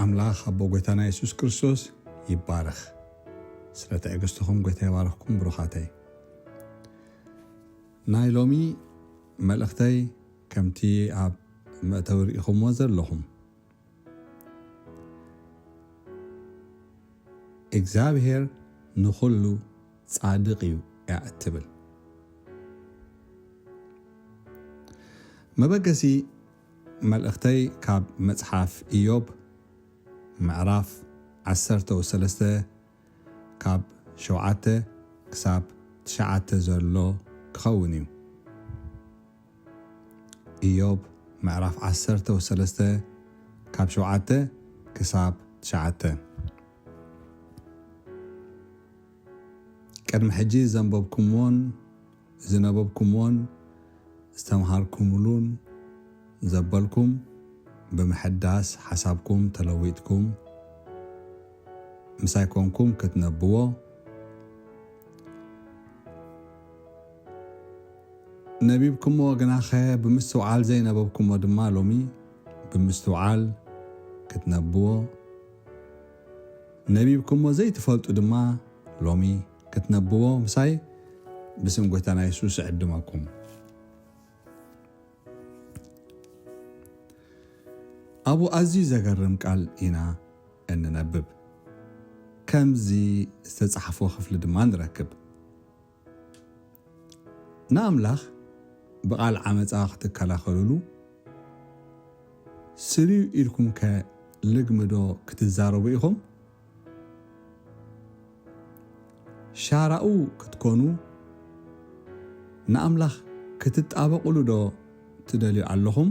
ኣምላኽ ኣቦ ጎይታና የሱስ ክርስቶስ ይባረኽ። ስለ ትዕግስትኹም ጎይታ ይባርኽኩም ብሩኻተይ። ናይ ሎሚ መልእኽተይ ከምቲ ኣብ መእተዊ ርኢኹምዎ ዘለኹም እግዚኣብሔር ንኹሉ ጻድቕ እዩ እያ እትብል። መበገሲ መልእኽተይ ካብ መጽሓፍ ኢዮብ ምዕራፍ ዓሰርተ ወሰለስተ ካብ ሸውዓተ ክሳብ ትሽዓተ ዘሎ ክኸውን እዩ። ኢዮብ ምዕራፍ ዓሰርተ ወሰለስተ ካብ ሸውዓተ ክሳብ ትሽዓተ። ቅድሚ ሕጂ ዘንበብኩምዎን ዝነበብኩምዎን ዝተምሃርኩምሉን ዘበልኩም ብምሕዳስ ሓሳብኩም ተለዊጥኩም ምሳይ ኮንኩም ክትነብዎ ነቢብኩምዎ ግናኸ ብምስትውዓል ዘይነበብኩሞ ድማ ሎሚ ብምስትውዓል ክትነብዎ ነቢብኩሞ ዘይትፈልጡ ድማ ሎሚ ክትነብዎ ምሳይ ብስም ጎይታና የሱስ እዕድመኩም። ኣብኡ ኣዝዩ ዘገርም ቃል ኢና እንነብብ። ከምዚ ዝተጻሕፎ ክፍሊ ድማ ንረክብ። ንኣምላኽ ብቓል ዓመጻ ክትከላኸሉሉ ስልዩ ኢልኩምከ ልግሚ ዶ ክትዛረቡ ኢኹም? ሻራኡ ክትኮኑ ንኣምላኽ ክትጣበቑሉ ዶ ትደልዩ ኣለኹም?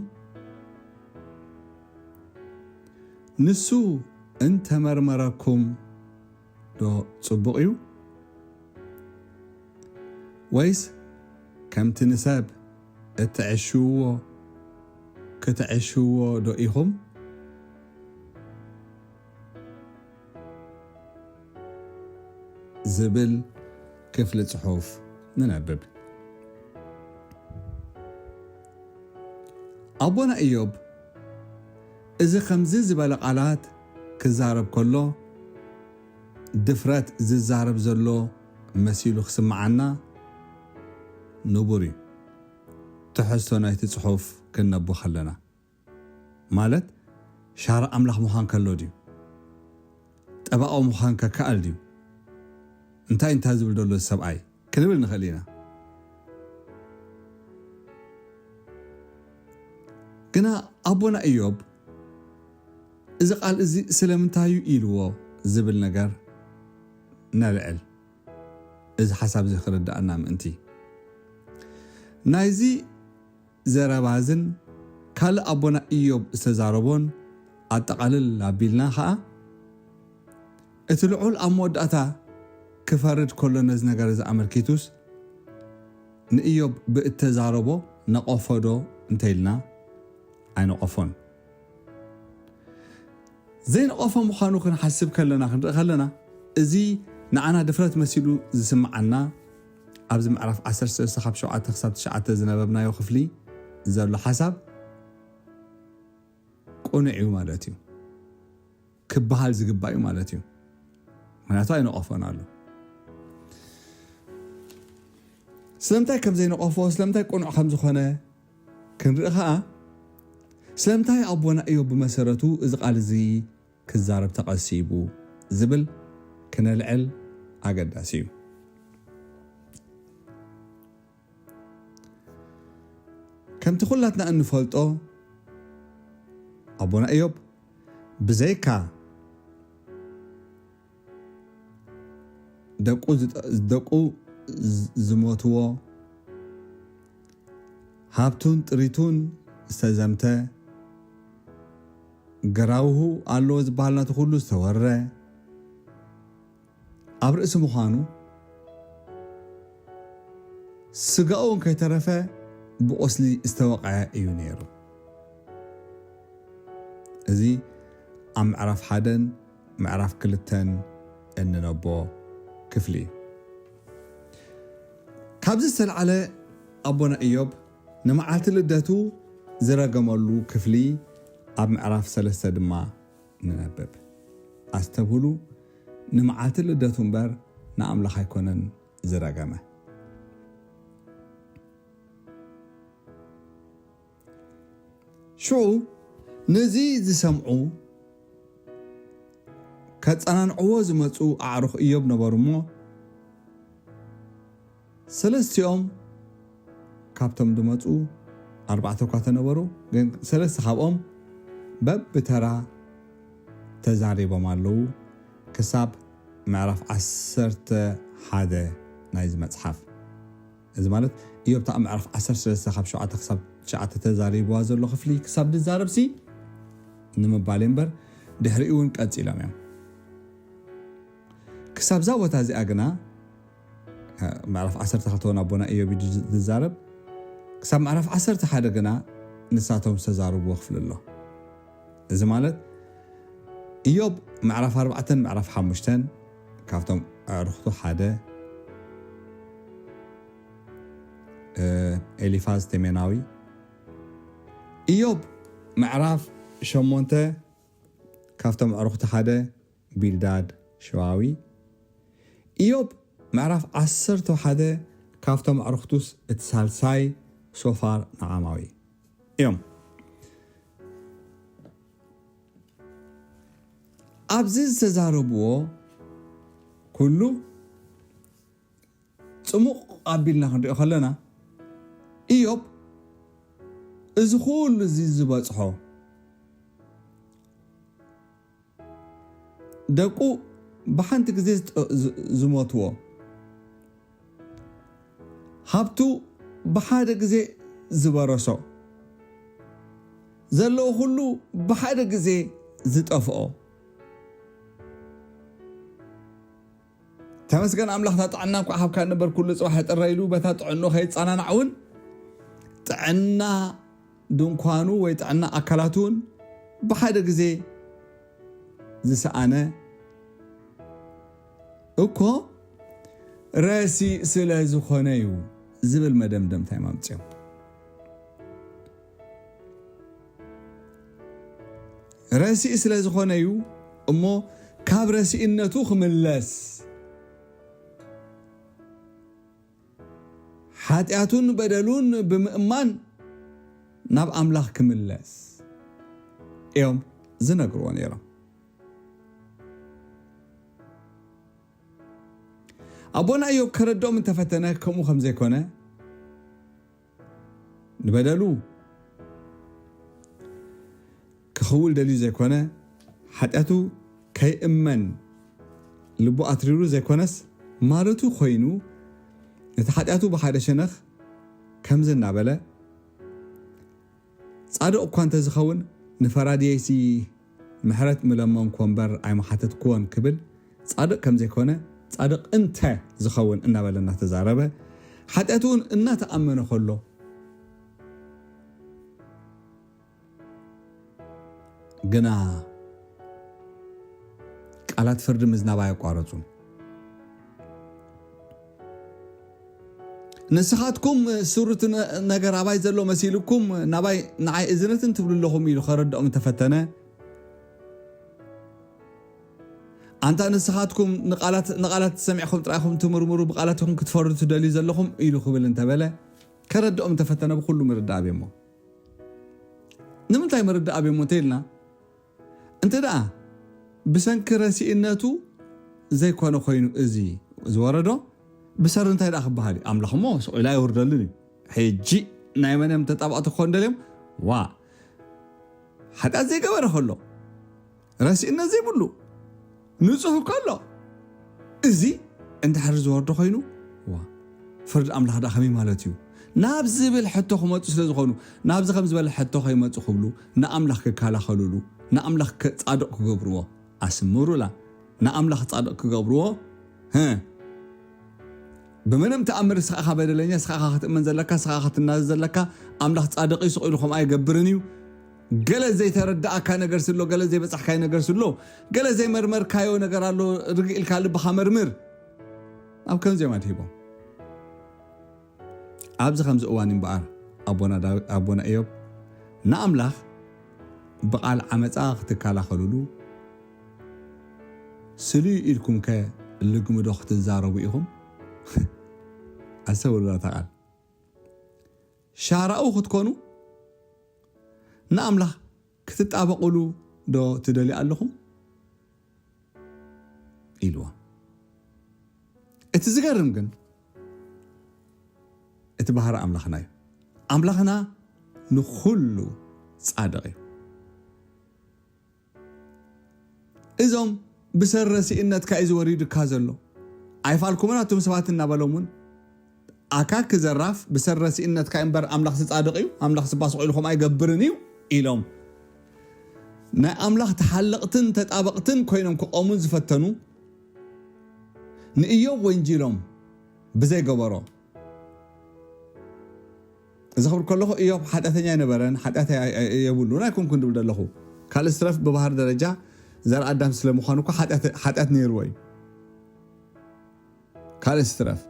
ንሱ እንተመርመረኩም ዶ ጽቡቕ እዩ? ወይስ ከምቲ ንሰብ እትዕሽውዎ ክትዕሽውዎ ዶ ኢኹም? ዝብል ክፍሊ ጽሑፍ ንነብብ። ኣቦና ኢዮብ እዚ ከምዚ ዝበለ ቃላት ክዛረብ ከሎ ድፍረት ዝዛረብ ዘሎ መሲሉ ክስምዓና ንቡር እዩ። ትሕዝቶ ናይቲ ጽሑፍ ክነቡ ከለና ማለት ሻራ ኣምላኽ ምዃን ከሎ ድዩ? ጠባኦ ምዃን ከከኣል ድዩ? እንታይ እንታይ ዝብል ዘሎ እዚ ሰብኣይ ክንብል ንኽእል ኢና። ግና ኣቦና ኢዮብ እዚ ቃል እዚ ስለምንታይ እዩ ኢልዎ ዝብል ነገር ነልዕል። እዚ ሓሳብ እዚ ክርድኣና ምእንቲ ናይዚ ዘረባዝን ካልእ ኣቦና ኢዮብ ዝተዛረቦን ኣጠቓልል ኣቢልና ኸኣ እቲ ልዑል ኣብ መወዳእታ ክፈርድ ከሎ ነዚ ነገር እዚ ኣመልኪቱስ ንኢዮብ ብእተዛረቦ ነቐፎ ዶ እንተኢልና ኣይነቐፎን። ዘይነቐፎ ምዃኑ ክንሓስብ ከለና ክንርኢ ከለና እዚ ንዓና ድፍረት መሲሉ ዝስምዓና ኣብዚ ምዕራፍ ዓሰርተ ሰለስተ ካብ ሸውዓተ ክሳብ ትሽዓተ ዝነበብናዮ ክፍሊ ዘሎ ሓሳብ ቅኑዕ እዩ ማለት እዩ። ክበሃል ዝግባእ እዩ ማለት እዩ። ምክንያቱ ኣይነቐፎን ኣሎ። ስለምንታይ ከም ዘይነቐፎ ስለምንታይ ቅኑዕ ከም ዝኾነ ክንርኢ ኸኣ ስለምንታይ ኣቦና ኢዮብ ብመሰረቱ እዚ ቃል እዚ ክዛረብ ተቐሲቡ ዝብል ክነልዕል ኣገዳሲ እዩ። ከምቲ ኩላትና እንፈልጦ ኣቦና ኢዮብ ብዘይካ ደቁ ዝጠ- ደቁ ዝ- ዝሞትዎ ሃብቱን ጥሪቱን ዝተዘምተ ግራውሁ ኣለዎ ዝበሃል ናቱ ኩሉ ዝተወረ ኣብ ርእሲ ምዃኑ ስጋኡ እውን ከይተረፈ ብቆስሊ ዝተወቕዐ እዩ ነይሩ። እዚ ኣብ ምዕራፍ ሓደን ምዕራፍ ክልተን እንነቦ ክፍሊ እዩ። ካብዚ ዝተልዓለ ኣቦና ኢዮብ ንመዓልቲ ልደቱ ዝረገመሉ ክፍሊ ኣብ ምዕራፍ ሰለስተ ድማ ንነብብ። ኣስተብህሉ፣ ንመዓልቲ ልደቱ እምበር ንኣምላኽ ኣይኮነን ዝረገመ። ሽዑ ነዚ ዝሰምዑ ከጸናንዕዎ ዝመጹ ኣዕሩኽ እዮብ ነበሩ እሞ፣ ሰለስቲኦም ካብቶም ዝመጹ፣ ኣርባዕተ እኳ ተነበሩ፣ ግን ሰለስተ ካብኦም በብተራ ተዛሪቦም ኣለዉ፣ ክሳብ ምዕራፍ ዓሰርተ ሓደ ናይዚ መጽሓፍ። እዚ ማለት፣ እዮብ ካብ ምዕራፍ ዓሰርተ ሰለስተ ካብ ሸውዓተ ክሳብ ትሽዓተ ተዛሪብዋ ዘሎ ክፍሊ ክሳብ ዝዛረብሲ ንምባል እምበር፣ ድሕሪኡ እውን ቀጺሎም እዮም። ክሳብ እዛ ቦታ እዚኣ ግና፣ ምዕራፍ ዓሰርተ ክልተ እውን ኣቦና እዮብ እዩ ዝዛረብ፣ ክሳብ ምዕራፍ ዓሰርተ ሓደ ግና ንሳቶም ዝተዛረብዎ ክፍሊ ኣሎ። እዚ ማለት፣ እዮብ ምዕራፍ ኣርባዕተን ምዕራፍ ሓሙሽተን ካብቶም ኣዕሩኽቱ ሓደ፣ እ፣ ኤሊፋዝ ቴሜናዊ፣ እዮብ ምዕራፍ ሸሞንተ ካብቶም ኣዕሩኽቱ ሓደ ቢልዳድ ሸዋዊ፣ እዮብ ምዕራፍ ዓሰርተ ሓደ ካብቶም ኣዕሩኽቱስ እቲ ሳልሳይ ሶፋር ነዓማዊ እዮም። ኣብዚ ዝተዛረብዎ ኩሉ ጽሙቕ ኣቢልና ክንሪኦ ከለና፣ እዮብ እዚ ኩሉ እዚ ዝበጽሖ፣ ደቁ ብሓንቲ ግዜ ዝጠ-፣ ዝ-፣ ዝሞትዎ፣ ሃብቱ ብሓደ ግዜ ዝበረሶ፣ ዘለዎ ኩሉ ብሓደ ግዜ ዝጠፍኦ። ተመስገን ኣምላኽ፣ እታ ጥዕና እኳ ሃብካ እምበር፣ ኩሉ ጽባሕ ጥረ ኢሉ በታ ጥዕንኡ ከይጸናናዕ እውን፣ ጥዕና ድንኳኑ ወይ ጥዕና ኣካላቱ እውን ብሓደ ግዜ ዝሰኣነ እኮ ረሲእ ስለ ዝኾነ እዩ ዝብል መደምደምታ እዮም ኣምጺኦም። ረሲእ ስለ ዝኾነ እዩ እሞ፣ ካብ ረሲእነቱ ክምለስ፣ ሓጢኣቱን በደሉን ብምእማን ናብ ኣምላኽ ክምለስ እዮም ዝነግርዎ ነይሮም። ኣቦና እዮብ ከረድኦም እንተፈተነ፣ ከምኡ ከም ዘይኮነ፣ ንበደሉ ክኽውል ደልዩ ዘይኮነ፣ ሓጢኣቱ ከይእመን ልቡ ኣትሪሩ ዘይኮነስ፣ ማለቱ ኮይኑ፣ ነቲ ሓጢኣቱ ብሓደ ሸነኽ ከምዚ እናበለ፣ ጻድቕ እኳ እንተዝኸውን፣ ንፈራድየይሲ ምሕረት ምለመንኩዎ እምበር ኣይምሓተትኩዎን ክብል፣ ጻድቕ ከም ዘይኮነ፣ ጻድቕ እንተ ዝኸውን እናበለ እናተዛረበ፣ ሓጢኣቱ እውን እናተኣመነ ከሎ፣ ግና ቃላት ፍርዲ ምዝናብ ኣየቋረጹን። ንስኻትኩም ስሩት ነ-፣ ነገር ኣባይ ዘሎ መሲልኩም ናባይ፣ ንዓይ እዝነትን ትብሉ ኣለኹም ኢሉ ከረድኦም እንተፈተነ፣ ኣንታ ንስኻትኩም ንቓላት፣ ንቓላት ሰሚዕኹም ጥራይ ኢኹም ትምርምሩ፣ ብቓላትኩም ክትፈርዱ ትደልዩ ዘለኹም ኢሉ ክብል እንተበለ፣ ከረድኦም እንተፈተነ ብኹሉ ምርዳእ ኣብዮሞ። ንምንታይ ምርዳእ ኣብዮሞ እንተኢልና፣ እንተ ደኣ ብሰንኪ ረሲእነቱ ዘይኮነ ኮይኑ እዚ ዝወረዶ፣ ብሰሪ እንታይ ደኣ ክበሃል እዩ? ኣምላኽ እሞ ስቕ ኢሉ ኣይወርደሉን እዩ። ሕጂ ናይ መን እዮም ተጣበቕቲ ክኾኑ ደልዮም? ዋ፣ ሓጢኣት ዘይገበረ ከሎ፣ ረሲእነት ዘይብሉ፣ ንጹህ እኮ ኣሎ። እዚ እንድሕር ዝወርዶ ኮይኑ፣ ዋ፣ ፍርዲ ኣምላኽ ደኣ ከመይ ማለት እዩ? ናብ ዝብል ሕቶ ክመጹ ስለ ዝኾኑ፣ ናብዚ ከም ዝበለ ሕቶ ከይመጹ ክብሉ፣ ንኣምላኽ ክከላኸሉሉ፣ ንኣምላኽ ከ-፣ ጻድቕ ክገብርዎ፣ ኣስምሩላ፣ ንኣምላኽ ጻድቕ ክገብርዎ፣ ህ፣ ብምንም ተኣምር እስኻ ኢኻ በደለኛ፣ እስኻ ኢኻ ክትእመን ዘለካ፣ እስኻ ኢኻ ክትናዘዝ ዘለካ፣ ኣምላኽ ጻድቕ እዩ፣ ስቕ ኢሉ ከምኡ ኣይገብርን እዩ። ገለ ዘይተረዳእካ ነገር ስሎ፣ ገለ ዘይበጻሕካዮ ነገር ስሎ፣ ገለ ዘይመርመርካዮ ነገር ኣሎ፣ ርግእ ኢልካ ልብኻ መርምር። ኣብ ከምዚኦም ኣድሂቦም። ኣብዚ ከምዚ እዋን እምበኣር ኣቦና ዳዊ-፣ ኣቦና ኢዮብ ንኣምላኽ ብቓል ዓመጻ ክትከላኸሉሉ፣ ስልዩ ኢልኩም ከ ልግምዶ ክትዛረቡ ኢኹም? ኣስተውዕሉላ እታ ቃል። ሻራኡ ክትኮኑ ንኣምላኽ ክትጣበቑሉ ዶ ትደልዩ ኣለኹም? ኢልዎ። እቲ ዝገርም ግን እቲ ባህሪ ኣምላኽና እዩ። ኣምላኽና ንኹሉ ጻድቕ እዩ። እዞም ብሰረሲእነትካ እዩ ዝወሪዱካ ዘሎ ኣይፋልኩምን ኣቱም ሰባት እናበሎም እውን ኣካክ ዘራፍ ብሰረሲእነትካ እምበር ኣምላኽ ዝጻድቕ እዩ ኣምላኽ ዝባስቑ ኢልኹም ኣይገብርን እዩ ኢሎም ናይ ኣምላኽ ተሓለቕትን ተጣበቕትን ኮይኖም ክቖሙ ዝፈተኑ ንእዮብ ወንጂሎም ብዘይገበሮ እዚ ክብል ከለኹ እዮብ ሓጢኣተኛ ኣይነበረን ሓጢኣት የብሉን ኣይኮንኩን ድብል ዘለኹ ካልእ ስትረፍ ብባህር ደረጃ ዘር ኣዳም ስለምዃኑ እኳ ሓጢኣት ነይርዎ እዩ ካልእ ስትረፍ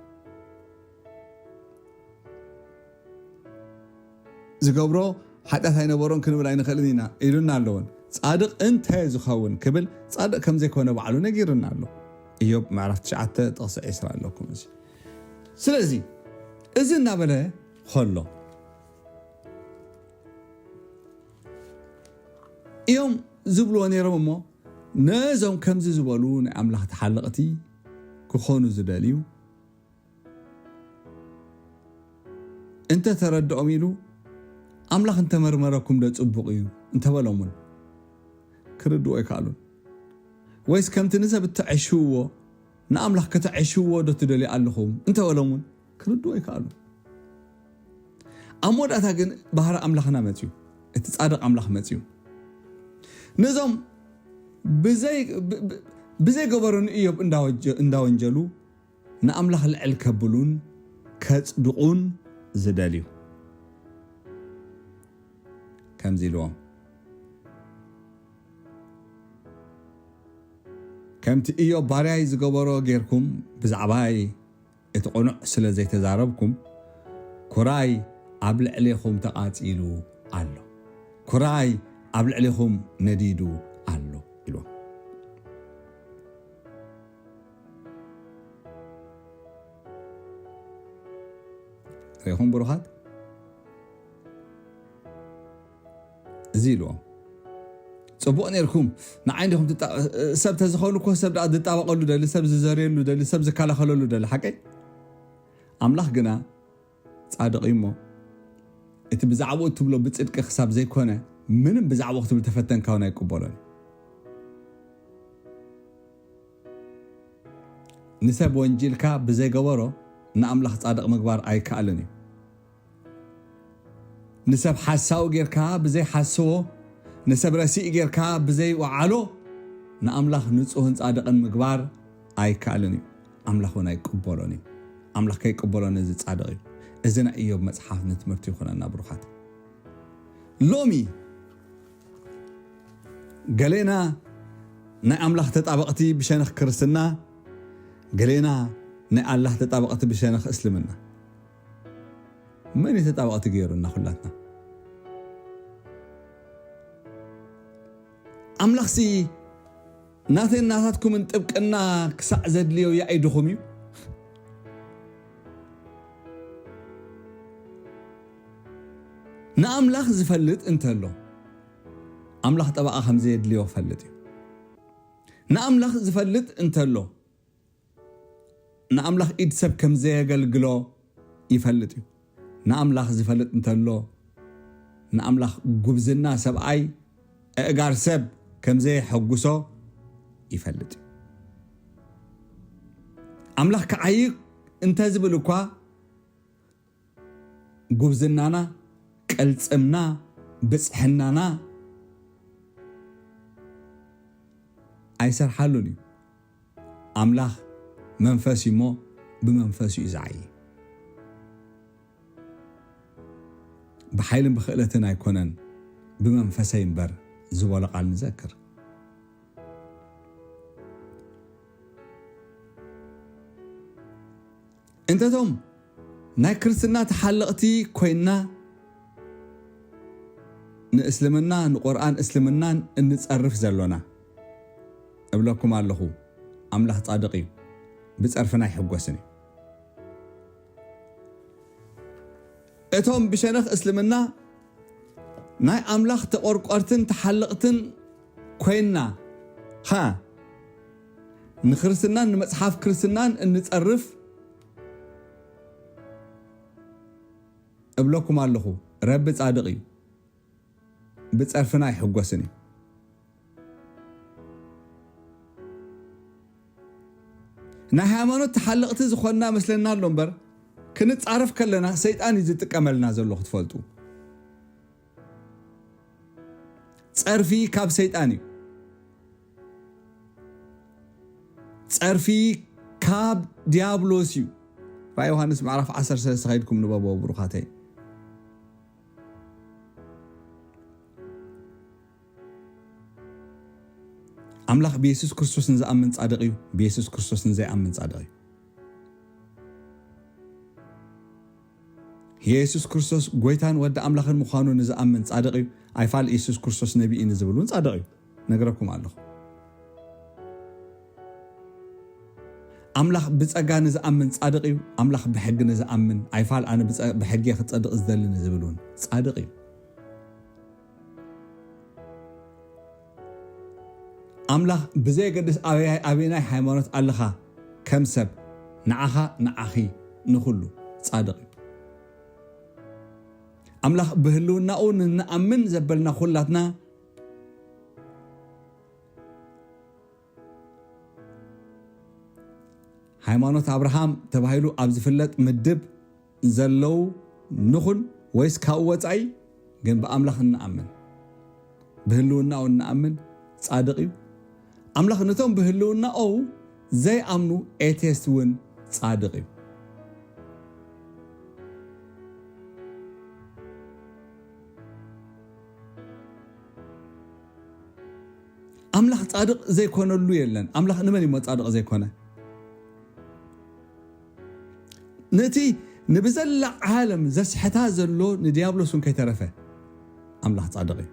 ዝገብሮ ሓጢኣት ኣይነበሮን ክንብል ኣይንኽእልን ኢና ኢሉና ኣለውን ፃድቅ እንተ ዝኸውን ክብል ፃድቅ ከም ዘይኮነ ባዕሉ ነጊርና ኣሎ እዮብ ምዕራፍ ትሽዓተ ጥቕሲ ዒስራ ኣለኩም እዚ ስለዚ እዚ እናበለ ከሎ እዮም ዝብልዎ ነይሮም እሞ ነዞም ከምዚ ዝበሉ ናይ ኣምላኽ ተሓለቕቲ ክኾኑ ዝደልዩ እንተ ተረድኦም ኢሉ ኣምላኽ እንተመርመረኩም ዶ ጽቡቕ እዩ እንተበሎም እውን ክርድዎ ኣይከኣሉን ወይስ ከምቲ ንሰብ እተዐሽውዎ ንኣምላኽ ከተዐሽውዎ ዶ ትደልዩ ኣለኹም እንተበሎም እውን ክርድዎ ኣይከኣሉን ኣብ መወዳእታ ግን ባህሪ ኣምላኽና መፅዩ እቲ ፃድቕ ኣምላኽ መፅዩ ነዞም ብዘይ ገበሩ ንእዮብ እንዳወንጀሉ ንኣምላኽ ልዕል ከብሉን ከጽድቑን ዝደልዩ ከምዚ ኢልዎም ከምቲ እዮብ ባርያይ ዝገበሮ ጌርኩም ብዛዕባይ እቲ ቅኑዕ ስለ ዘይተዛረብኩም ኩራይ ኣብ ልዕሌኹም ተቓጺሉ ኣሎ ኩራይ ኣብ ልዕሌኹም ነዲዱ ኣሎ ኢልዎም ሪኹም ብሩኻት እዚ ኢልዎም ጽቡቕ ነርኩም ንዓይ እንዲኹም ሰብ ተዝኸውን እኮ ሰብ ደኣ ዝጣበቐሉ ደሊ ሰብ ዝዘርየሉ ደሊ ሰብ ዝከላኸለሉ ደሊ ሓቀይ ኣምላኽ ግና ጻድቕ እዩ እሞ እቲ ብዛዕባኡ እትብሎ ብጽድቂ ክሳብ ዘይኮነ ምንም ብዛዕባኡ ክትብል ተፈተንካ እውን ኣይቅበሎን ንሰብ ወንጂልካ ብዘይገበሮ ንኣምላኽ ጻድቕ ምግባር ኣይከኣልን እዩ ንሰብ ሓሳዊ ጌርካ ብዘይሓስዎ ንሰብ ረሲእ ጌርካ ብዘይወዓሎ ንኣምላኽ ንጹህን ጻድቕን ምግባር ኣይከኣልን እዩ ኣምላኽ እውን ኣይቅበሎን እዩ ኣምላኽ ከይቅበሎ ነዚ ጻድቕ እዩ እዚ ናይ እዮብ መጽሓፍ ንትምህርቲ ይኹነና ብሩኻት ሎሚ ገሌና ናይ ኣምላኽ ተጣበቕቲ ብሸነኽ ክርስትና ገሌና ናይ ኣላህ ተጣበቕቲ ብሸነኽ እስልምና መን እዩ ተጣበቕቲ ገይሩና ኩላትና ኣምላኽሲ ናተይ ናታትኩምን ጥብቅና ክሳዕ ዘድልዮ ያኢድኹም እዩ ንኣምላኽ ዝፈልጥ እንተሎ ኣምላኽ ጠበቓ ከም ዘየድልዮ ፈልጥ እዩ ንኣምላኽ ዝፈልጥ እንተሎ ንኣምላኽ ኢድ ሰብ ከም ዘየገልግሎ ይፈልጥ እዩ ንኣምላኽ ዝፈልጥ እንተሎ ንኣምላኽ ጉብዝና ሰብኣይ ኣእጋር ሰብ ከም ዘየሐጉሶ ይፈልጥ እዩ ኣምላኽ ክዓይቅ እንተ ዝብል እኳ ጉብዝናና ቅልጽምና ብጽሕናና ኣይሰርሓሉን እዩ ኣምላኽ መንፈስ እዩ እሞ ብመንፈስ እዩ ዝዓይ ብሓይልን ብክእለትን ኣይኮነን ብመንፈሰይ እምበር ዝበሎ ቃል ንዘክር እንተቶም ናይ ክርስትና ተሓለቕቲ ኮይንና ንእስልምና ንቁርኣን እስልምናን እንጸርፍ ዘሎና እብለኩም ኣለኹ ኣምላኽ ጻድቕ እዩ፣ ብጸርፍና ኣይሕጎስን እዩ። እቶም ብሸነኽ እስልምና ናይ ኣምላኽ ተቖርቋርትን ተሓለቕትን ኮይንና ኸኣ ንክርስትናን ንመጽሓፍ ክርስትናን እንጸርፍ እብለኩም ኣለኹ፣ ረቢ ጻድቕ እዩ፣ ብጸርፍና ኣይሕጎስን እዩ። ናይ ሃይማኖት ተሓለቕቲ ዝኾንና መስለና ኣሎ እምበር፣ ክንጻረፍ ከለና ሰይጣን እዩ ዝጥቀመልና ዘሎ ክትፈልጡ። ጸርፊ ካብ ሰይጣን እዩ። ጸርፊ ካብ ዲያብሎስ እዩ። ራእይ ዮሃንስ ምዕራፍ ዓሰርተ ሰለስተ ከይድኩም ንበቦ ብሩኻተይ። ኣምላኽ ብየሱስ ክርስቶስ ንዝኣምን ጻድቕ እዩ፣ ብየሱስ ክርስቶስ ንዘይኣምን ጻድቕ እዩ። የሱስ ክርስቶስ ጎይታን ወዲ ኣምላኽን ምዃኑ ንዝኣምን ጻድቕ እዩ። ኣይፋል የሱስ ክርስቶስ ነቢ እዩ ንዝብል እውን ጻድቕ እዩ። ነግረኩም ኣለኹ። ኣምላኽ ብጸጋ ንዝኣምን ጻድቕ እዩ። ኣምላኽ ብሕጊ ንዝኣምን፣ ኣይፋል ኣነ ብጸ-፣ ብሕጊ ክጸድቕ ዝደሊ ንዝብል እውን ጻድቕ እዩ። ኣምላኽ ብዘየገድስ ኣበያይ፣ ኣበየናይ ሃይማኖት ኣለኻ፣ ከም ሰብ ንዓኻ፣ ንዓኺ፣ ንኹሉ ጻድቕ እዩ። ኣምላኽ ብህልውናኡ ንንኣምን ዘበልና ኩላትና፣ ሃይማኖት ኣብርሃም ተባሂሉ ኣብ ዝፍለጥ ምድብ ዘለዉ ንኹን ወይስ ካብኡ ወጻኢ ግን ብኣምላኽ እንኣምን፣ ብህልውናኡ እንኣምን ጻድቕ እዩ። ኣምላኽ ነቶም ብህልውናኡ ዘይኣምኑ ኤቴስት እውን ጻድቕ እዩ። ኣምላኽ ጻድቕ ዘይኮነሉ የለን። ኣምላኽ ንመን እሞ ጻድቕ ዘይኮነ? ነቲ ንብዘላ ዓለም ዘስሕታ ዘሎ ንዲያብሎስ እውን ከይተረፈ ኣምላኽ ጻድቕ እዩ።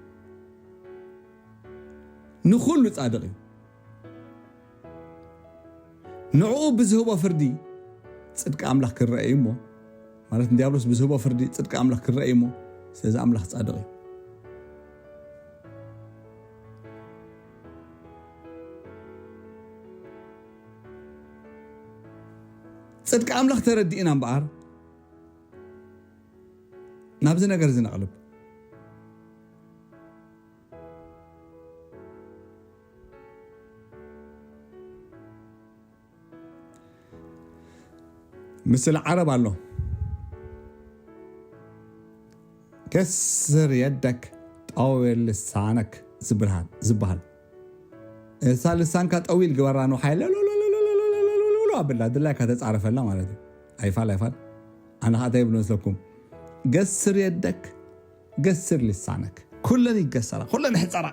ንኹሉ ጻድቕ እዩ። ንዕኡ ብዝህቦ ፍርዲ ጽድቂ ኣምላኽ ክረአ እዩ እሞ፣ ማለት ንዲያብሎስ ብዝህቦ ፍርዲ ጽድቂ ኣምላኽ ክረአ እዩ እሞ፣ ስለዚ ኣምላኽ ጻድቕ እዩ። ጽድቂ ኣምላኽ ተረዲእና እምበኣር ናብዚ ነገር እዚ ነቕልብ። ምስል ዓረብ ኣሎ። ከስር የደክ ጠውል ልሳነክ ዝብሃል፣ ዝበሃል። እሳ ልሳንካ ጠዊል ግበራ ንውሓይ ለሎሎሎሎሎሎሎሎሎ ኣብላ ድላይካ ተጻረፈላ ማለት እዩ። ኣይፋል ኣይፋል። ኣነ ኸኣ እንታይ ይብሉ መስለኩም? ገስር የደክ ገስር ልሳነክ። ኩለን ይገሰራ፣ ኩለን ይሕጸራ።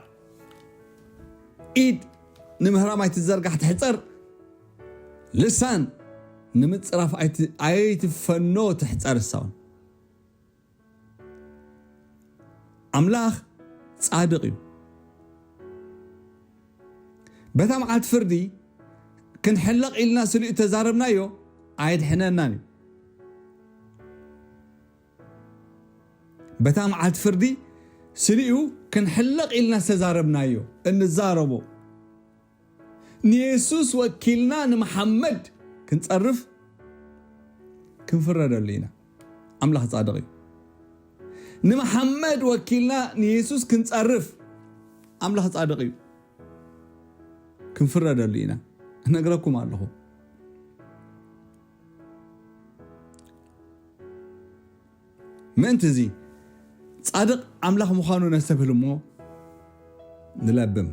ኢድ ንምህራም ኣይትዘርጋሕ ትሕጸር፣ ልሳን ንምጽራፍ ኣይቲ-፣ ኣይትፈኖ ትሕጸር እሳውን። ኣምላኽ ጻድቕ እዩ። በታ መዓልቲ ፍርዲ ክንሕለቕ ኢልና ስሊኡ ተዛረብናዮ ኣይድሕነናን እዩ። በታ መዓልቲ ፍርዲ ስሊኡ ክንሕለቕ ኢልና ዝተዛረብናዮ እንዛረቦ ንየሱስ ወኪልና ንመሓመድ ክንጸርፍ ክንፍረደሉ ኢና። ኣምላኽ ጻድቕ እዩ። ንመሓመድ ወኪልና ንየሱስ ክንጸርፍ ኣምላኽ ጻድቕ እዩ። ክንፍረደሉ ኢና። እነግረኩም ኣለኹ። ምእንቲ እዚ ጻድቕ ኣምላኽ ምዃኑ ነስተብህል እሞ ንለብም።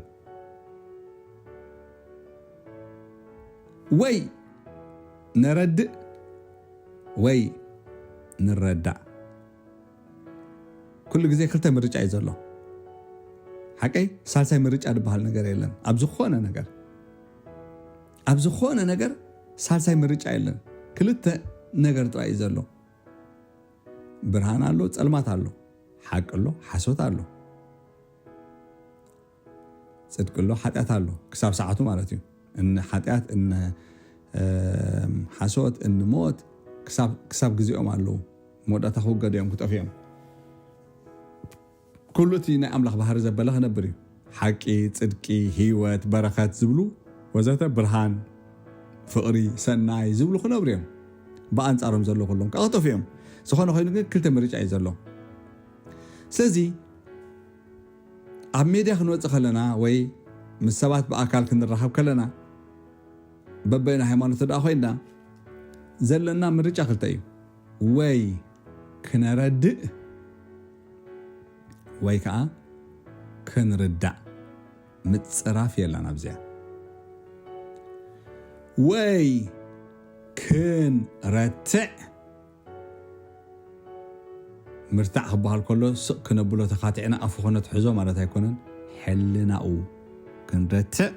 ወይ ነረድእ ወይ ንረዳእ። ኩሉ ግዜ ክልተ ምርጫ እዩ ዘሎ። ሓቀይ ሳልሳይ ምርጫ ዝበሃል ነገር የለን። ኣብ ዝኾነ ነገር፣ ኣብ ዝኾነ ነገር ሳልሳይ ምርጫ የለን። ክልተ ነገር ጥራይ እዩ ዘሎ። ብርሃን ኣሎ፣ ጸልማት ኣሎ። ሓቂ ኣሎ፣ ሓሶት ኣሎ። ጽድቂ ኣሎ፣ ሓጢኣት ኣሎ። ክሳብ ሰዓቱ ማለት እዩ። እኒ ሓጢኣት፣ እኒ ሓሶት፣ እኒ ሞት ክሳብ ግዜኦም ኣለዉ። መወዳእታ ክውገዱ እዮም፣ ክጠፍኡ እዮም። ኩሉ እቲ ናይ ኣምላኽ ባህሪ ዘበለ ክነብር እዩ። ሓቂ፣ ጽድቂ፣ ህይወት፣ በረኸት ዝብሉ ወዘተ፣ ብርሃን፣ ፍቕሪ፣ ሰናይ ዝብሉ ክነብሩ እዮም። ብኣንጻሮም ዘለዉ ኩሎም ከዓ ክጠፍኡ እዮም። ዝኾነ ኮይኑ ግን ክልተ ምርጫ እዩ ዘሎ። ስለዚ ኣብ ሜድያ ክንወጽእ ከለና ወይ ምስ ሰባት ብኣካል ክንራኸብ ከለና፣ በበይና ሃይማኖት ደኣ ኮይና፣ ዘለና ምርጫ ክልተ እዩ። ወይ ክነረድእ ወይ ከዓ ክንርዳእ። ምጽራፍ የለን ኣብዚኣ። ወይ ክንረትዕ። ምርታዕ ክበሃል ከሎ ስቕ ክነብሎ ተኻቲዕና ኣፉ ክነትሕዞ ማለት ኣይኮነን። ሕልናኡ ክንረትዕ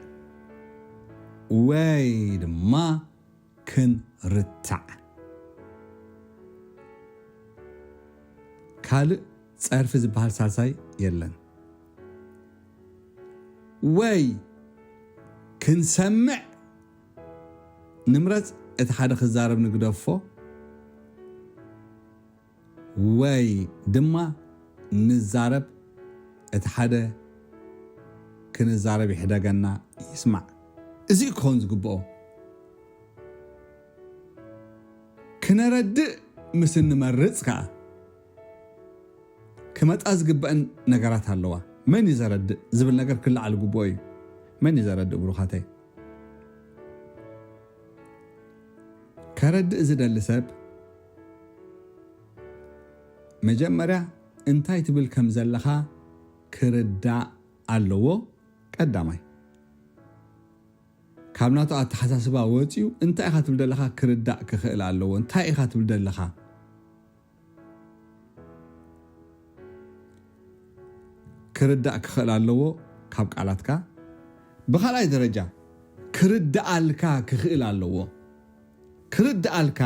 ወይ ድማ ክንርታዕ። ካልእ ጸርፊ ዝበሃል ሳልሳይ የለን። ወይ ክንሰምዕ ንምረጽ፣ እቲ ሓደ ክዛረብ ንግደፎ፣ ወይ ድማ ንዛረብ፣ እቲ ሓደ ክንዛረብ ይሕደገና፣ ይስማዕ። እዚ ክኸውን ዝግብኦ። ክነረድእ ምስ እንመርጽ ከኣ ክመጻ ዝግበአን ነገራት ኣለዋ። መን እዩ ዘረድእ ዝብል ነገር ክለዓል ግብኦ እዩ። መን እዩ ዘረድእ ብሩኻተይ? ከረድእ ዝደሊ ሰብ መጀመርያ እንታይ ትብል ከም ዘለኻ ክርዳእ ኣለዎ። ቀዳማይ ካብ ናቱ ኣተሓሳስባ ወፂኡ እንታይ ኢኻ ትብል ዘለኻ ክርዳእ ክኽእል ኣለዎ። እንታይ ኢኻ ትብል ዘለኻ ክርዳእ ክኽእል ኣለዎ ካብ ቃላትካ። ብኻልኣይ ደረጃ ክርዳኣልካ ክኽእል ኣለዎ። ክርዳኣልካ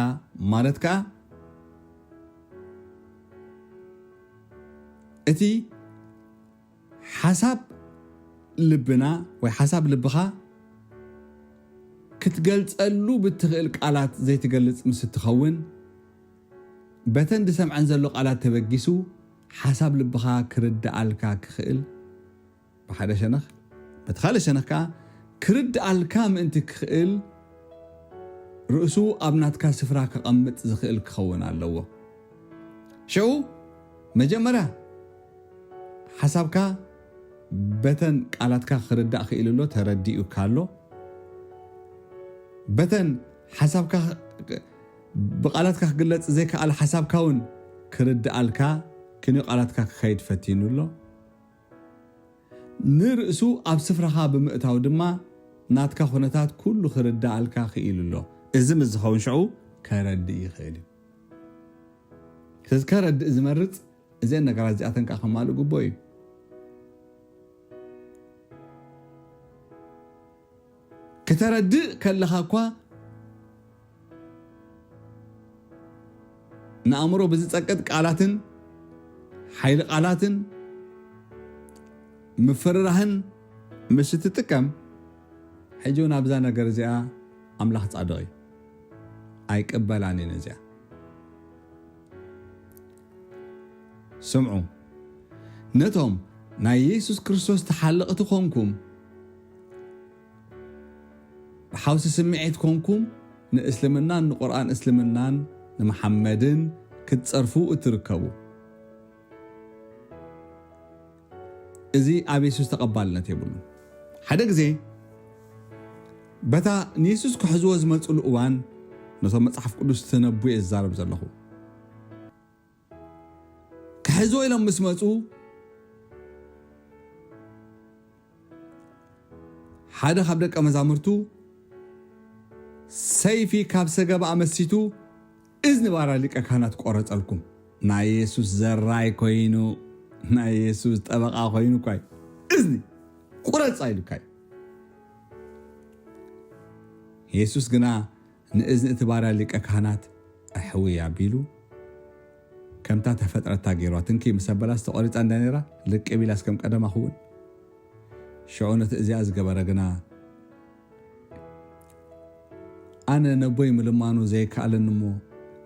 ማለት ከኣ እቲ ሓሳብ ልብና ወይ ሓሳብ ልብኻ ክትገልጸሉ ብትኽእል ቃላት ዘይትገልጽ ምስ እትኸውን፣ በተን ዝሰምዐን ዘሎ ቃላት ተበጊሱ ሓሳብ ልብኻ ክርድኣልካ ክኽእል ብሓደ ሸነኽ፣ በቲ ካልእ ሸነኽ ከኣ ክርድኣልካ ምእንቲ ክኽእል ርእሱ ኣብ ናትካ ስፍራ ከቐምጥ ዝኽእል ክኸውን ኣለዎ። ሽዑ መጀመርያ ሓሳብካ በተን ቃላትካ ክርዳእ ክኢሉ ኣሎ፣ ተረዲኡካ ኣሎ። በተን ሓሳብካ ብቃላትካ ክግለጽ ዘይከኣል ሓሳብካ እውን ክርድኣልካ ክንዮ ቃላትካ ክኸይድ ፈቲኑ ኣሎ። ንርእሱ ኣብ ስፍራኻ ብምእታው ድማ ናትካ ኩነታት ኩሉ ክርዳኣልካ ክኢሉ ኣሎ። እዚ ምስ ዝኸውን ሽዑ ከረድእ ይኽእል እዩ። ስለዚ ከረድእ ዝመርጽ እዘን ነገራት እዚኣተን ከዓ ከማልእ ግቡእ እዩ። ክተረድእ ከለኻ እኳ ንኣእምሮ ብዝጸቅጥ ቃላትን ሓይሊ ቃላትን ምፍርራህን ምስ እትጥቀም፣ ሕጂ እውን ኣብዛ ነገር እዚኣ ኣምላኽ ጻድቕ እዩ። ኣይቅበላን እዩ ነዚኣ። ስምዑ፣ ነቶም ናይ የሱስ ክርስቶስ ተሓለቕቲ ኾንኩም፣ ብሓውሲ ስምዒት ኮንኩም ንእስልምናን ንቁርኣን እስልምናን ንመሓመድን ክትጸርፉ እትርከቡ፣ እዚ ኣብ የሱስ ተቐባልነት የብሉን። ሓደ ግዜ በታ ንየሱስ ክሕዝዎ ዝመጹሉ እዋን ነቶም መጽሓፍ ቅዱስ ተነቡ እየ ዝዛረብ ዘለኹ። ክሕዝዎ ኢሎም ምስ መጹ፣ ሓደ ካብ ደቀ መዛሙርቱ ሰይፊ ካብ ሰገባ ኣመሲቱ እዝኒ ባራ ሊቀ ካህናት ቆረጸልኩም። ናይ የሱስ ዘራይ ኮይኑ፣ ናይ የሱስ ጠበቓ ኮይኑ እኳ እዩ። እዝኒ ቁረጽ ኣይሉካ እዩ። የሱስ ግና ንእዝኒ እቲ ባርያ ሊቀ ካህናት ኣሕውይ ኣቢሉ፣ ከምታ ተፈጥረታ ገይሯ ትንኪ ምስ ኣበላስ ተቖሪጻ እንዳ ነይራ፣ ልቅብ ኢላስ ከም ቀደማ ክውን። ሽዑ ነቲ እዚኣ ዝገበረ ግና ኣነ ነቦይ ምልማኑ ዘይከኣለኒ እሞ፣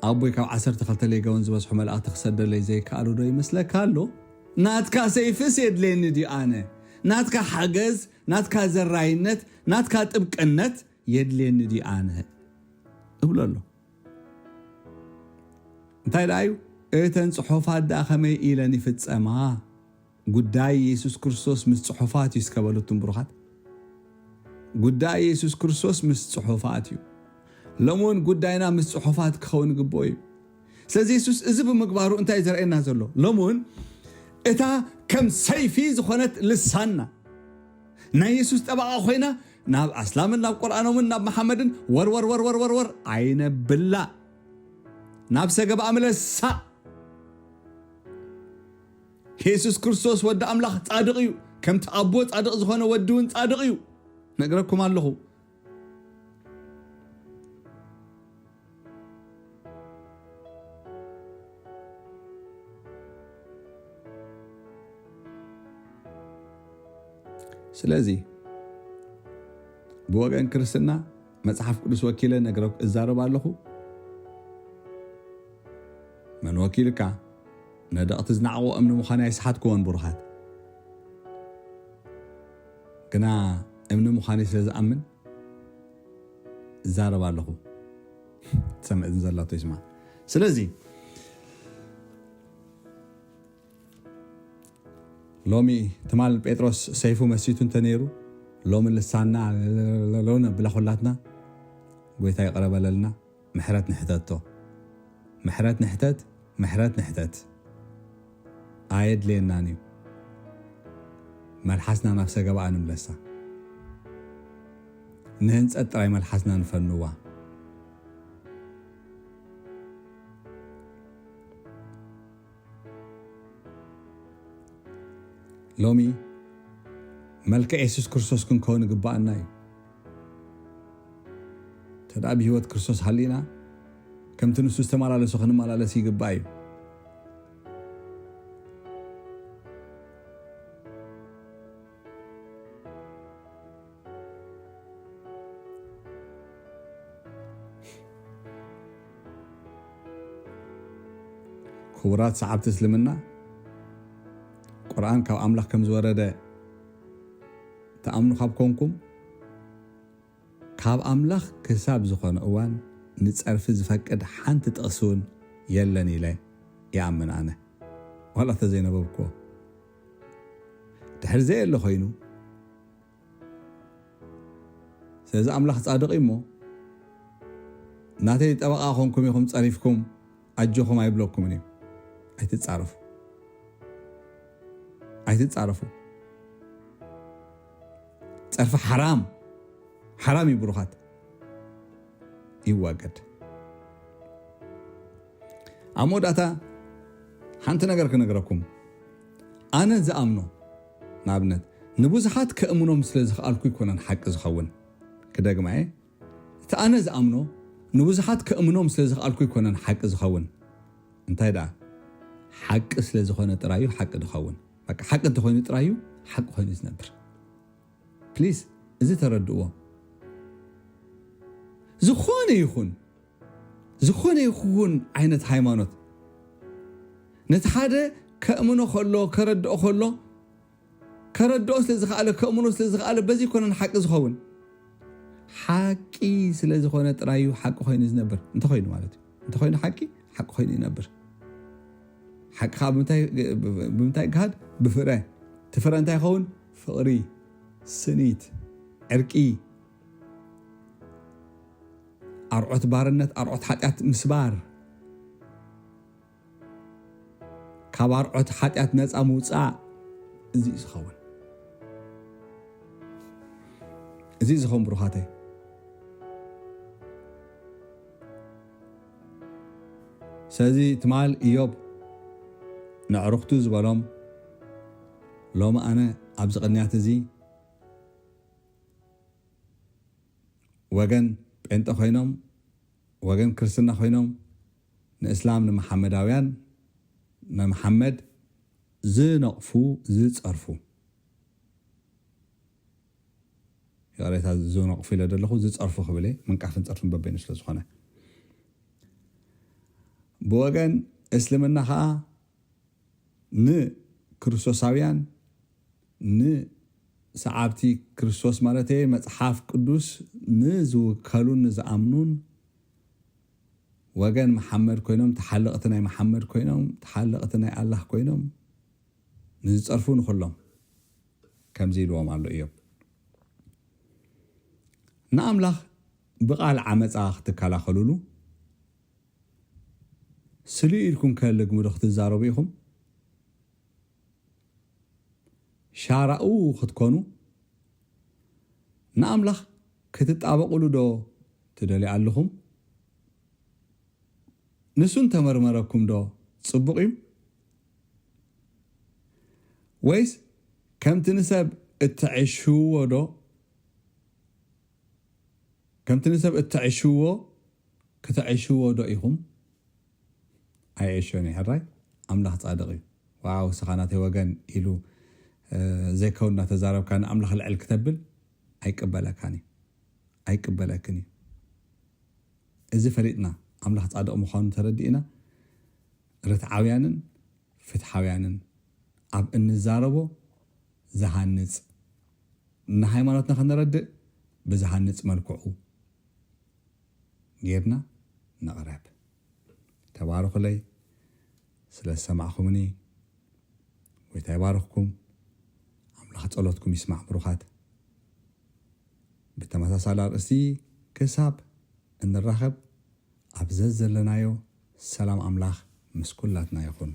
ኣቦይ ካብ ዓሰርተ ክልተ ሌጋውን ዝበዝሑ መላእኽቲ ክሰደለይ ዘይከኣሉ ዶ ይመስለካ ኣሎ? ናትካ ሰይፍስ የድልየኒ ድዩ ኣነ? ናትካ ሓገዝ፣ ናትካ ዘራይነት፣ ናትካ ጥብቅነት የድልየኒ ድዩ ኣነ? እብሎ ኣሎ። እንታይ ደኣ እዩ? እተን ጽሑፋት ደኣ ከመይ ኢለን ይፍጸማ? ጉዳይ የሱስ ክርስቶስ ምስ ጽሑፋት እዩ እስከ በሉ እቱም ብሩኻት። ጉዳይ የሱስ ክርስቶስ ምስ ጽሑፋት እዩ። ሎሚ እውን ጉዳይና ምስ ጽሑፋት ክኸውን ይግብኦ እዩ። ስለዚ የሱስ እዚ ብምግባሩ እንታይ እዩ ዘርእየና ዘሎ? ሎሚ እውን እታ ከም ሰይፊ ዝኾነት ልሳንና ናይ የሱስ ጠበቓ ኮይና ናብ ኣስላምን ናብ ቁርኣኖምን ናብ መሓመድን ወርወር ወርወር ወርወር ኣይነብላ። ናብ ሰገባ ምለሳ። የሱስ ክርስቶስ ወዲ ኣምላኽ ጻድቕ እዩ። ከምቲ ኣቦ ጻድቕ ዝኾነ ወዲ እውን ጻድቕ እዩ። ነግረኩም ኣለኹ። ስለዚ ብወገን ክርስትና መጽሓፍ ቅዱስ ወኪለ ነግረ-፣ እዛረብ ኣለኹ። መን ወኪልካ? ነደቕቲ ዝነዓቑ እምኒ ምዃነይ ኣይሰሓትኩዎን ብሩኻት። ግና እምኒ ምዃነይ ስለ ዝኣምን እዛረብ ኣለኹ። ትሰምዕ ዘላቶ ይስማዕ። ስለዚ ሎሚ ትማል ጴጥሮስ ሰይፉ መሲቱ እንተ ነይሩ፣ ሎሚ ልሳና ሎነ ብላ ኩላትና ጎይታ ይቕረ በለልና። ምሕረት ንሕተቶ። ምሕረት ንሕተት፣ ምሕረት ንሕተት። ኣየድልየናን እዩ። መልሓስና ናብ ሰገባኣ ንምለሳ። ንህንጸት ጥራይ መልሓስና ንፈንዋ። ሎሚ መልክዕ የሱስ ክርስቶስ ክንከውን ይግባኣና እዩ። እንተ ደኣ ብህይወት ክርስቶስ ሃሊና፣ ከምቲ ንሱ ዝተመላለሶ ክንመላለስ ይግባእ እዩ። ክቡራት ሰዓብቲ እስልምና፣ ቁርኣን ካብ ኣምላኽ ከም ዝወረደ ትኣምኑ ካብ ኮንኩም፣ ካብ ኣምላኽ ክሳብ ዝኾነ እዋን ንጸርፊ ዝፈቅድ ሓንቲ ጥቕሲ እውን የለን ኢለ ይኣምን ኣነ። ዋላ እንተ ዘይነበብክዎ። ድሕሪ ዘየለ ኮይኑ፣ ስለዚ ኣምላኽ ጻድቕ እዩ እሞ፣ ናተይ ጠበቓ ኮንኩም ኢኹም ጸሪፍኩም፣ ኣጆኹም ኣይብለኩምን እዩ። ኣይትጻረፉ። ኣይትጻረፉ። ጸርፊ ሓራም፣ ሓራም እዩ ብሩኻት። ይዋገድ። ኣብ መወዳእታ ሓንቲ ነገር ክነግረኩም። ኣነ ዝኣምኖ፣ ንኣብነት፣ ንብዙሓት ከእምኖም ስለ ዝኸኣልኩ ኣይኮነን ሓቂ ዝኸውን። ክደግማ እየ። እቲ ኣነ ዝኣምኖ፣ ንብዙሓት ከእምኖም ስለ ዝኸኣልኩ ኣይኮነን ሓቂ ዝኸውን። እንታይ ደኣ? ሓቂ ስለ ዝኾነ ጥራይ እዩ ሓቂ ዝኸውን። በቃ፣ ሓቂ እንተኾይኑ ጥራይ እዩ ሓቂ ኮይኑ ዝነብር። ፕሊዝ፣ እዚ ተረድእዎ። ዝኾነ ይኹን፣ ዝኾነ ይኹን ዓይነት ሃይማኖት፣ ነቲ ሓደ ከእምኖ ከሎ፣ ከረድኦ ከሎ፣ ከረድኦ ስለ ዝኸኣለ፣ ከእምኖ ስለ ዝኸኣለ፣ በዚ ይኮነን ሓቂ ዝኸውን። ሓቂ ስለ ዝኾነ ጥራይ እዩ ሓቂ ኮይኑ ዝነብር። እንተኾይኑ ማለት እዩ። እንተኾይኑ ሓቂ፣ ሓቂ ኮይኑ ይነብር። ሓቂ ከዓ ብምንታይ፣ ብምንታይ ይገሃድ? ብፍረ። እቲ ፍረ እንታይ ይኸውን? ፍቕሪ፣ ስኒት፣ ዕርቂ፣ ኣርዖት ባርነት፣ ኣርዖት ሓጢኣት ምስባር፣ ካብ ኣርዖት ሓጢኣት ነፃ ምውፃእ፣ እዚ እዩ ዝኸውን። እዚ እዩ ዝኸውን ብሩኻተይ። ስለዚ ትማል ኢዮብ ንዕሩኽቱ ዝበሎም፣ ሎሚ ኣነ ኣብዚ ቅንያት እዚ ወገን ጴንጠ ኮይኖም፣ ወገን ክርስትና ኮይኖም፣ ንእስላም፣ ንመሓመዳውያን፣ ንመሓመድ ዝነቕፉ፣ ዝጸርፉ። ይቕሬታ፣ ዝነቕፉ ኢለ ዘለኹ፣ ዝጸርፉ ክብል እየ። ምንቃፍን ጸርፍን በበይኑ ስለ ዝኾነ፣ ብወገን እስልምና ኸኣ ንክርስቶሳውያን፣ ንሰዓብቲ ክርስቶስ ማለት እየ፣ መጽሓፍ ቅዱስ ንዝውከሉን ንዝኣምኑን፣ ወገን መሓመድ ኮይኖም፣ ተሓለቕቲ ናይ መሓመድ ኮይኖም፣ ተሓለቕቲ ናይ ኣላህ ኮይኖም ንዝጸርፉ ንኹሎም ከምዚ ኢልዎም ኣሎ እዮብ። ንኣምላኽ ብቓል ዓመጻ ክትከላኸሉሉ፣ ስልዩ ኢልኩም ከልግምዶ ክትዛረቡ ኢኹም? ሻራኡ ክትኮኑ ንኣምላኽ ክትጣበቑሉ ዶ ትደልዩ ኣለኹም? ንሱ እንተመርመረኩም ዶ ጽቡቕ እዩ? ወይስ ከምቲ ንሰብ እትዕሽዎ ዶ፣ ከምቲ ንሰብ እትዕሽዎ ክትዕሽዎ ዶ ኢኹም? ኣይዕሾን እዩ፣ ሕራይ ኣምላኽ ጻድቕ እዩ። ዋው፣ ስኻ ናተይ ወገን ኢሉ፣ እ፣ ዘይከውን እናተዛረብካ ንኣምላኽ ልዕል ክተብል ኣይቅበለካን እዩ፣ ኣይቅበለክን እዩ። እዚ ፈሊጥና፣ ኣምላኽ ጻድቕ ምዃኑ ተረዲእና፣ ርትዓውያንን ፍትሓውያንን ኣብ እንዛረቦ ዝሃንጽ፣ ንሃይማኖትና ከነረድእ ብዝሃንጽ መልክዑ ጌርና ንቕረብ። ተባረኹለይ ስለ ዝሰማዕኹምኒ። ጎይታ ይባርኽኩም። ኣምላኽ ጸሎትኩም ይስማዕ ብሩኻት። ብተመሳሳሊ ኣርእስቲ ክሳብ እንራኸብ ኣብ ዘዘለናዮ ሰላም ኣምላኽ ምስ ኩላትና ይኹን።